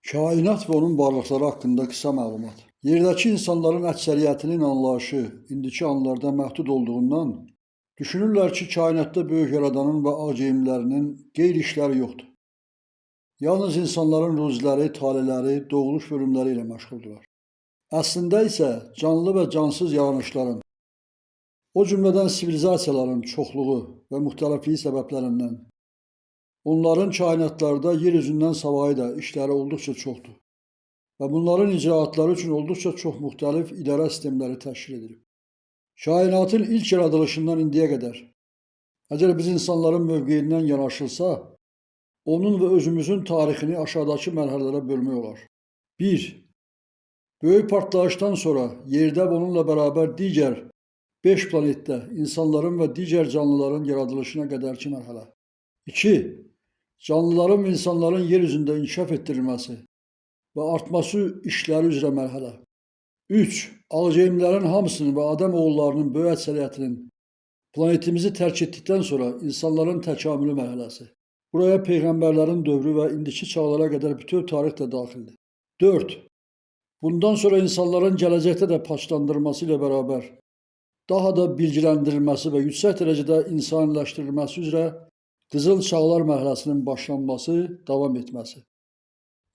Kainat və onun varlıqları haqqında qısa məlumat. Yerdəki insanların əksəriyyətinin anlayışı indiki anlarda məhdud olduğundan düşünürlər ki, kainatda böyük yaradanın və ağ geyimlərinin qeyri işləri yoxdur. Yalnız insanların ruziləri, taleləri, doğuluş bölümləri ilə məşğuldurlar. Əslində isə canlı və cansız yaranışların, o cümlədən sivilizasiyaların çoxluğu və müxtəlifliyi səbəblərindən onların kainatlarda yer üzündən savayı da işləri olduqca çoxdur və bunların icraatları üçün olduqca çox müxtəlif idarə sistemləri təşkil edilib. Kainatın ilk yaradılışından indiyə qədər, əgər biz insanların mövqeyindən yanaşılsa, onun və özümüzün tarixini aşağıdakı mərhələlərə bölmək olar. 1. Böyük partlayışdan sonra yerdə və onunla bərabər digər 5 planetdə insanların və digər canlıların yaradılışına qədərki mərhələ. 2. Canlıların və insanların yer üzündə inkişaf etdirilməsi və artması işləri üzrə mərhələ. 3. Ağceyimlərin hamısının və Adəm oğullarının böyük əksəriyyətinin planetimizi tərk etdikdən sonra insanların təkamülü mərhələsi. Buraya peyğəmbərlərin dövrü və indiki çağlara qədər bütöv tarix də daxildir. 4. Bundan sonra insanların gələcəkdə də paçlandırılması ilə bərabər daha da bilgiləndirilməsi və yüksək dərəcədə insaniləşdirilməsi üzrə Qızıl çağlar mərhələsinin başlanması, davam etməsi.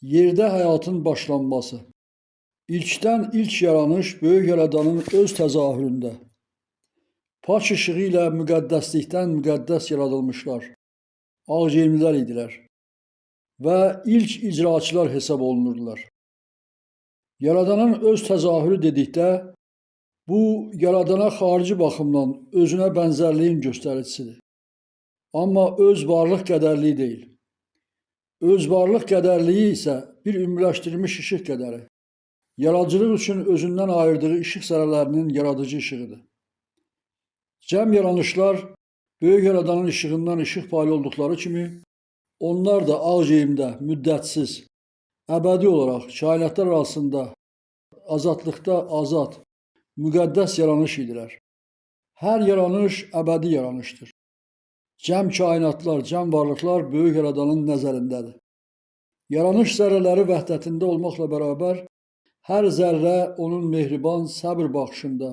Yerdə həyatın başlanması. İlkdən ilk yaranış böyük yaradanın öz təzahüründə. Pak işığı ilə müqəddəslikdən müqəddəs yaradılmışlar. Ağ geyimlilər idilər və ilk icraçılar hesab olunurdular. Yaradanın öz təzahürü dedikdə, bu yaradana xarici baxımdan özünə bənzərliyin göstəricisidir. Amma öz varlıq qədərliyi deyil. Öz varlıq qədərliyi isə bir ümumiləşdirilmiş işıq qədəri. Yaradıcılıq üçün özündən ayırdığı işıq zərrələrinin yaradıcı işığıdır. Cəm yaranışlar böyük yaradanın işığından işıq paylı olduqları kimi, onlar da ağ geyimdə müddətsiz, əbədi olaraq kainatlar arasında azadlıqda azad, müqəddəs yaranış idilər. Hər yaranış əbədi yaranışdır. Cəm kainatlar, cəm varlıqlar böyük yaradanın nəzərindədir. Yaranış zərrələri vəhdətində olmaqla bərabər, hər zərrə onun mehriban səbr baxışında,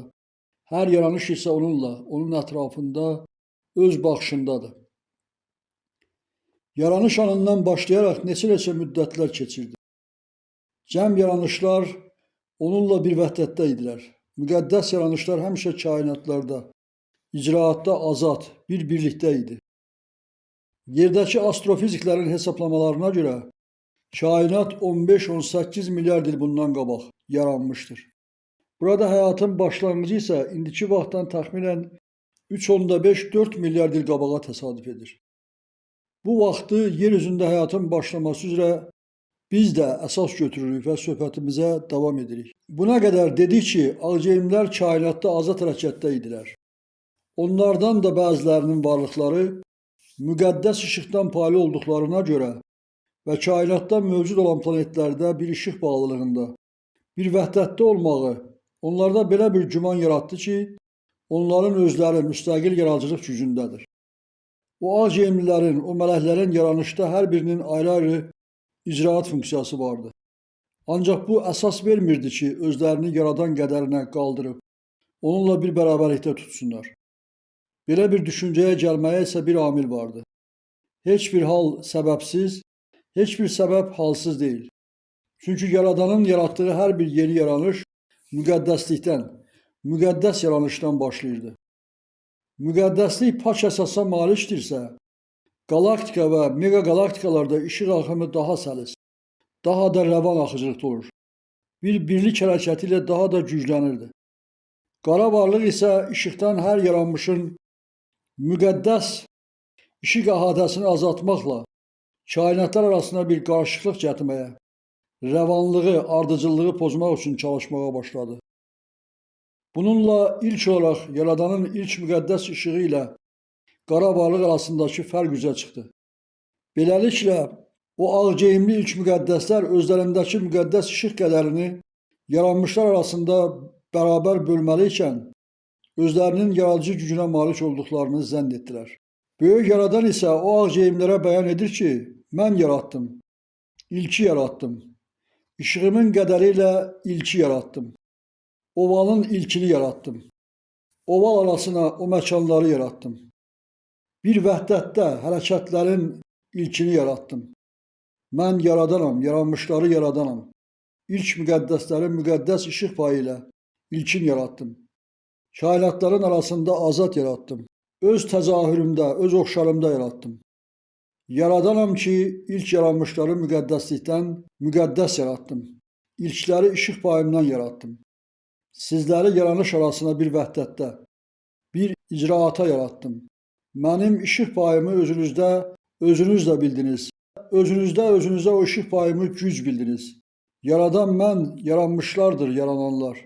hər yaranış isə onunla, onun ətrafında, öz baxışındadır. Yaranış anından başlayaraq neçə-neçə müddətlər keçirdi. Cəm yaranışlar onunla bir vəhdətdə idilər. Müqəddəs yaranışlar həmişə kainatlarda, icraatda azad, bir birlikdə idi. Yerdəki astrofiziklərin hesablamalarına görə kainat 15-18 milyard il bundan qabaq yaranmışdır. Burada həyatın başlanğıcı isə indiki vaxtdan təxminən 3,5-4 milyard il qabağa təsadüf edir. Bu vaxtı yer üzündə həyatın başlaması üzrə biz də əsas götürürük və söhbətimizə davam edirik. Buna qədər dedik ki, ağceyimlər kainatda azad hərəkətdə idilər. Onlardan da bəzilərinin varlıqları müqəddəs işıqdan paylı olduqlarına görə və kainatda mövcud olan planetlərdə bir işıq bağlılığında, bir vəhdətdə olmağı onlarda belə bir güman yaratdı ki, onların özləri müstəqil yaradıcılıq gücündədir. O ağ geyimlilərin, o mələklərin yaranışda hər birinin ayrı-ayrı icraat funksiyası vardı. Ancaq bu əsas vermirdi ki, özlərini yaradan qədərinə qaldırıb, onunla bir bərabərlikdə tutsunlar. Belə bir düşüncəyə gəlməyə isə bir amil vardı. Heç bir hal səbəbsiz, heç bir səbəb halsız deyil. Çünki Yaradanın yaratdığı hər bir yeni yaranış müqəddəslikdən, müqəddəs yaranışdan başlayırdı. Müqəddəslik pak əsasa malikdirsə, qalaktika və meqaqalaktikalarda işıq axımı daha səlis, daha da rəvan axıcılıqda olur. Bir birlik hərəkəti ilə daha da güclənirdi. Qara varlıq isə işıqdan hər yaranmışın müqəddəs işıq əhatəsini azaltmaqla kainatlar arasında bir qarışıqlıq gətirməyə, rəvanlığı, ardıcıllığı pozmaq üçün çalışmağa başladı. Bununla ilk olaraq Yaradanın ilk müqəddəs işığı ilə qara varlıq arasındakı fərq üzə çıxdı. Beləliklə, o ağ geyimli ilk müqəddəslər özlərindəki müqəddəs işıq qədərini yaranmışlar arasında bərabər bölməli ikən, özlərinin yaradıcı gücünə malik olduqlarını zənn etdilər. Böyük Yaradan isə o ağ geyimlərə bəyan edir ki, mən yaratdım, ilki yaratdım. İşığımın qədəri ilə ilki yaratdım. Ovalın ilkini yaratdım. Oval arasına o məkanları yaratdım. Bir vəhdətdə hərəkətlərin ilkini yaratdım. Mən yaradanam, yaranmışları yaradanam. İlk müqəddəslərin müqəddəs işıq payı ilə ilkin yaratdım. Kainatların arasında azad yaratdım. Öz təzahürümdə, öz oxşarımda yaratdım. Yaradanam ki, ilk yaranmışları müqəddəslikdən müqəddəs yaratdım. İlkləri işıq payımdan yaratdım. Sizləri yaranış arasına bir vəhdətdə, bir icraata yaratdım. Mənim işıq payımı özünüzdə, özünüzlə bildiniz. Özünüzdə özünüzə o işıq payımı güc bildiniz. Yaradan mən, yaranmışlardır yarananlar.